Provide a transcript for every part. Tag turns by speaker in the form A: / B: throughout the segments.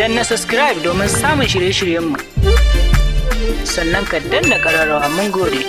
A: Danna subscribe domin samun shirye-shiryenmu. Sannan ka danna ƙararrawa. Mun gode.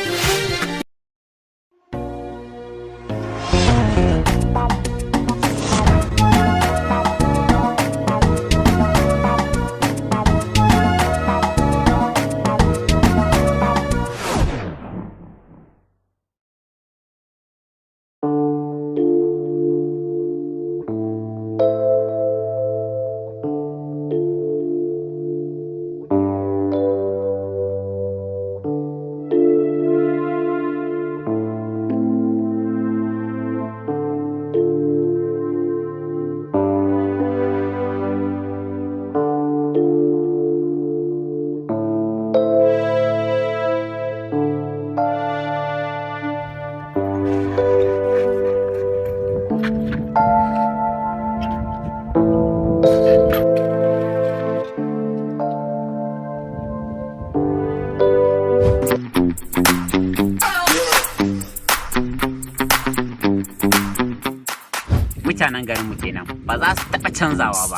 B: Mutanen garinmu kenan, ba za su taɓa canzawa ba.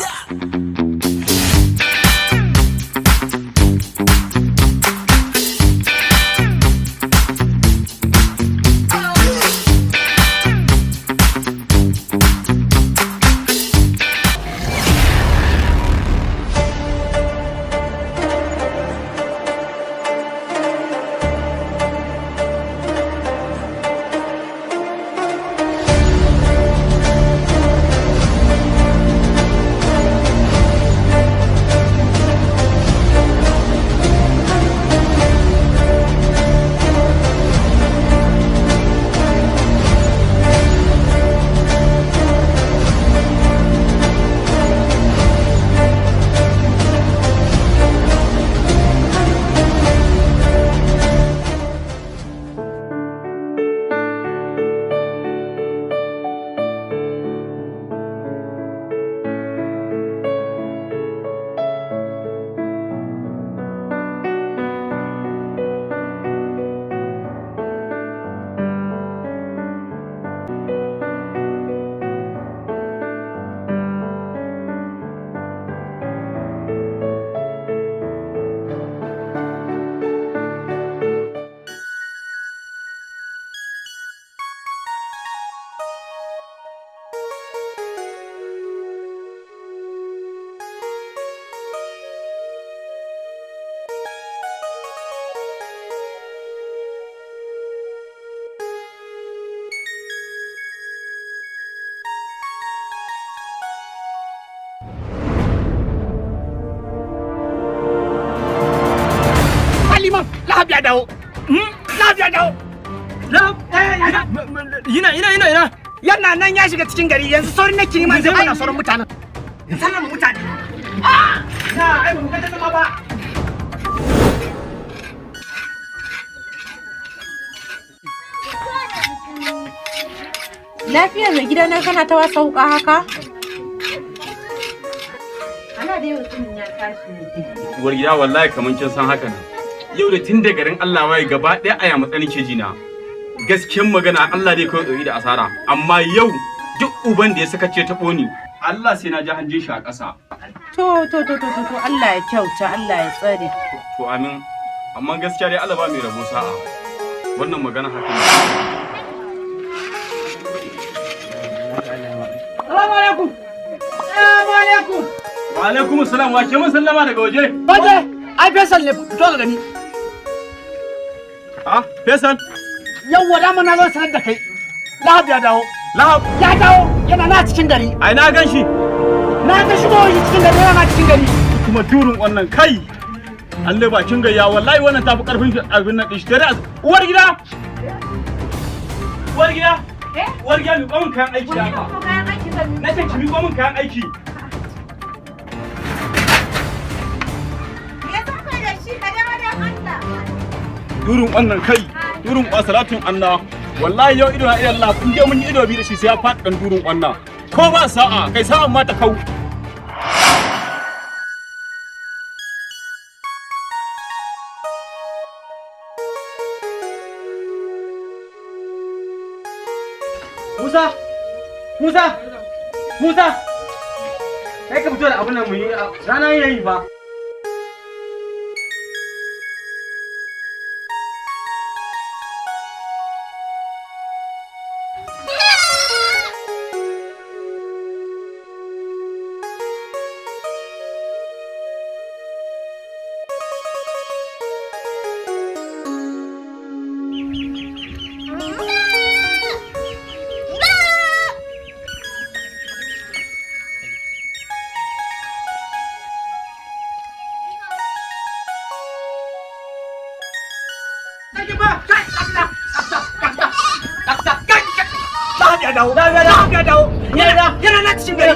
C: Liman, Lahab ya dawo. Lahab ya dawo.
D: Lahab? Ina ina ina ina.
C: Yana nan ya shiga cikin gari, yanzu saurin nake neman zai mana sauran mutanen. Sallama mutane. Ah! Na ai ba mu ga zama ba.
E: Lafiyar mai gidana, kana ta wasa wuka haka? Ana da yau tsumin ya tashi ne.
F: Uwar gida, wallahi kaman kin san haka nan. Yau da tun da garin Allah waye, gaba ɗaya a yamutsa nake ji na. Gaskiyan magana, Allah dai kawai tsoyi da asara, amma yau duk uban da ya saka ce taɓo ni, Allah sai na ji hanjin shi a ƙasa.
E: To to to to to to, Allah ya kyauta, Allah ya tsare.
F: To amin, amma gaskiya dai Allah ba mai rabo sa'a. Wannan magana haka ne.
C: Salamu alaikum. Salamu alaikum.
F: Wa alaikum salam, wa ke mun sallama daga waje?
C: Baje, ai Faisal ne, fito ka gani.
F: Ah, Faisal.
C: Yawwa, dama na zo sanar da kai. Lahab ya dawo.
F: Lahab?
C: Ya dawo, yana na cikin gari.
F: Ai na gan shi.
C: Na ga shigo shi cikin gari, yana na cikin gari.
F: Kuma durin wannan kai. Allah bakin gayya, wallahi wannan tafi karfin abin nan din shi. Dare uwar gida. Uwar gida.
E: Eh?
F: Uwar gida, mi min kayan aiki
E: Wani
F: haka.
E: irin kayan aiki zan
F: Na ce ki miƙo min kayan aiki.
E: Me za ka da shi, ka dawo da Allah.
F: Durin wannan kai, durin kwa salatin Allah. Wallahi yau ido na idan Allah, kun je mun yi ido biyu da shi, sai ya faɗi dan durin wannan. Ko ba sa'a, kai sa'an ma ta kau.
D: Musa! Musa! Musa! Kai ka fito da abun nan mu yi rana yayi fa.
C: Yana na cikin gari.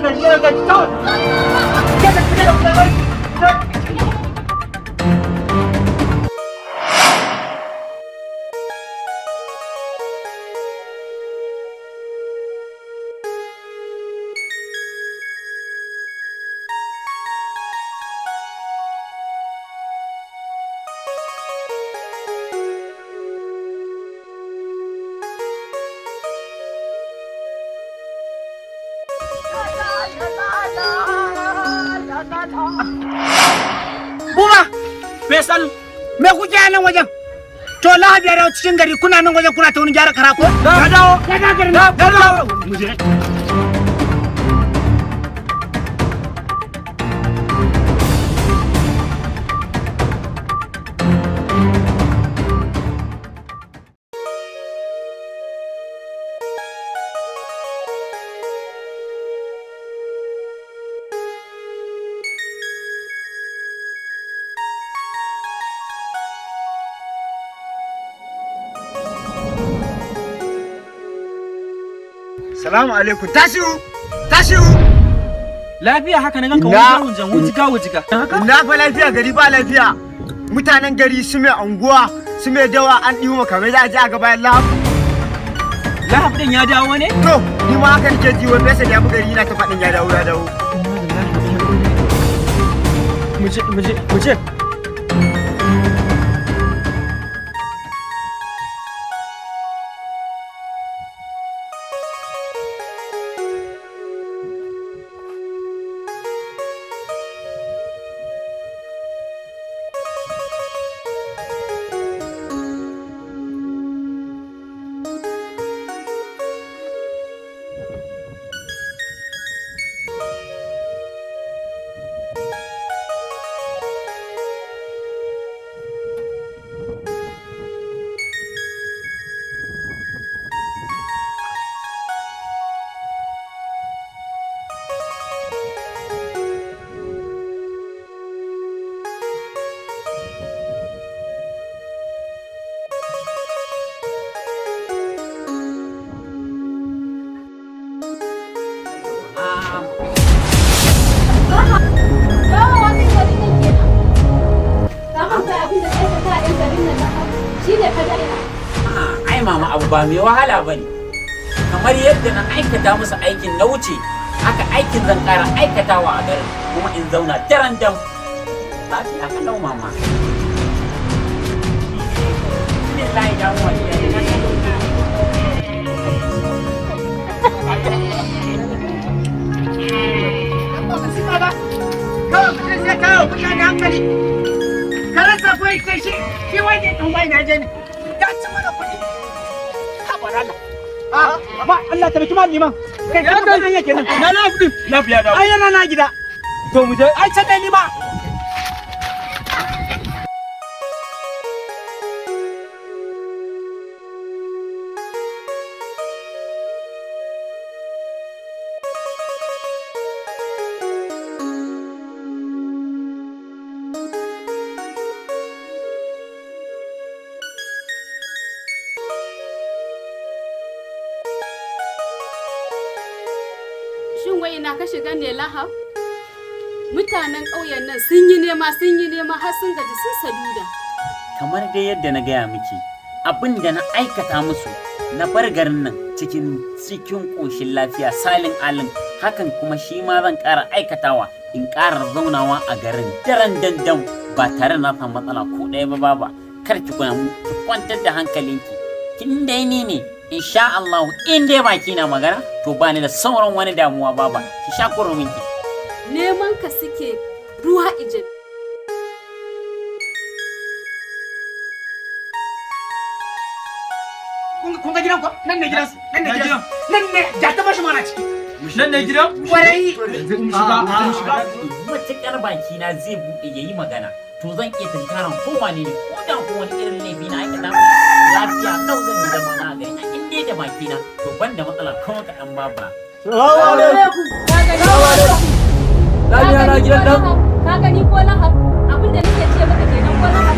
C: Buba,
D: Faisal,
C: me kuke a nan wajen? To Lahadi ya dawo cikin gari kuna nan wajen kuna ta wani gyara kara ko?
D: Ya dawo.
C: Ya dawo garin.
D: Ya dawo. Mu je.
C: Salamu alaikum. Tashiu! Tashiu!
D: Lafiya haka na ganka
C: Ina-
D: wani wujiga wujiga. Haka?
C: Na fa lafiya gari ba lafiya. Mutanen gari su mai anguwa, su mai dawa an ɗiwo makamai za a je a ga bayan Lahab.
D: Lahab din ya dawo ne?
C: To, ni ma haka nake ji wani Faisal ya bi gari yana ta faɗin ya dawo ya dawo.
D: Mu je mu je mu je.
G: Dawowa kai garin nan kenan. Ka manta abin da kai ka sa 'yan garin nan na shi ne ka daina.
B: Ai mama abu ba mai wahala bane. Kamar yadda na aikata musu aikin na wuce, haka aikin zan ƙara aikatawa a garin kuma in zauna daren dam. Lafiya kalau mama. Bismillah ya
C: Kawai mutum sai kawo mutane hankali. Ka rasa ko sai shi shi wani ɗan wani na je ne. Ya ci mana kuɗi. Haɓar Allah. Ah, amma Allah ta biki liman. Kai ka kan hanya kenan.
D: Na Lahab din. Lahab ya dawo.
C: Ai yana na gida.
D: To mu je.
C: Ai can dai ni ma.
G: Shin wai ina ka shiga ne Lahab? Mutanen ƙauyen nan sun yi nema sun yi nema har sun gaji sun saduda.
B: Kamar dai yadda na gaya miki, abin da na aikata musu na bar garin nan cikin cikin ƙoshin lafiya salin alin hakan kuma shi ma zan ƙara aikatawa in ƙara zaunawa a garin daren dandan ba tare na samu matsala ko ɗaya ba baba kar ki kuna ki kwantar da hankalinki kin dai ni ne insha Allah in dai baki na magana to ba ni da sauran wani damuwa baba ki sha kuruminki.
G: Neman ka suke ruwa ije.
C: Kun ga gidan ko? Nan ne gidansu, nan ne gidansu. Nan ne, ja ta bashi mana ciki.
D: Nan ne gidan?
C: Kwarai.
D: Shiga.
B: Matuƙar bakina zai buɗe ya yi magana, to zan iya tunkaran kowane ne, ko da ko wani irin laifi na aikata, lafiya lau zan yi zama na gari a in dai da bakina, to ban da matsala ko kaɗan babura.
D: Salamu alaikum. Lafiya na gidan nan.
G: Ka gani ko Lahab? Abin da nake ce maka kenan ko Lahab?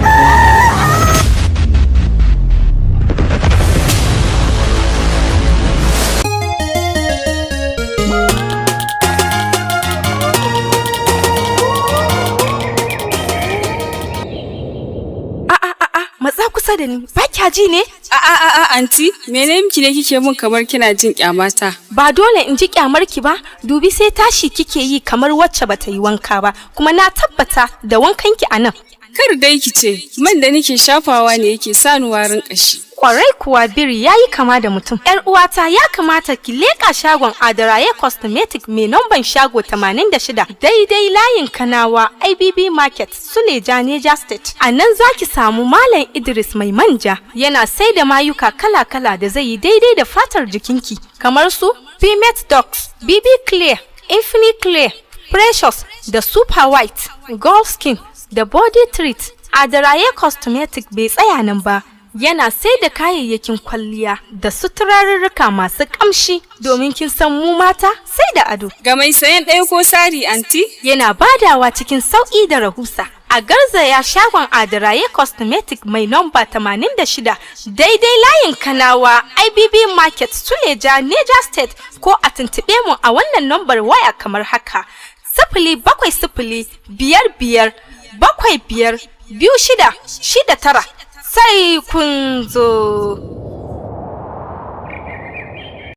H: A a, matsa kusa da ni. Ba kya ji ne?
I: A a a a anti, mene miki ne kike mun kamar kina jin kyamata?
H: Ba dole in ji kyamar ki ba, dubi sai tashi kike yi kamar wacce bata yi wanka ba, kuma na tabbata da wankan ki anan.
I: Kar dai ki ce, man da nake shafawa ne yake sa ni warin kashi.
H: Kwarai kuwa, biri yayi kama da mutum. Yar uwata, ya kamata ki leƙa shagon Adaraye Cosmetic mai namban shago 86 daidai layin Kanawa IBB Market, Suleja, Neja State. A nan za ki samu Malam Idris mai manja, yana sai da mayuka kala-kala da zai yi daidai da fatar jikinki, kamar su Pimet Dogs, BB Clear, Infinite Clear, Precious da Super White, Gold Skin da Body Treat. Adaraye Cosmetic bai tsaya nan ba. Yana sai da kayayyakin kwalliya da suturarurruka masu kamshi, domin kin san mu mata sai da ado.
I: Ga mai sayan ɗaya ko sari, anti?
H: Yana badawa cikin sauƙi da rahusa. A garzaya shagon Adaraye Cosmetic mai nomba 86 daidai layin Kanawa IBB Market, Suleja, Neja State, ko a tuntuɓe mu a wannan nombar waya kamar haka: 07055752669. Sai kun zo.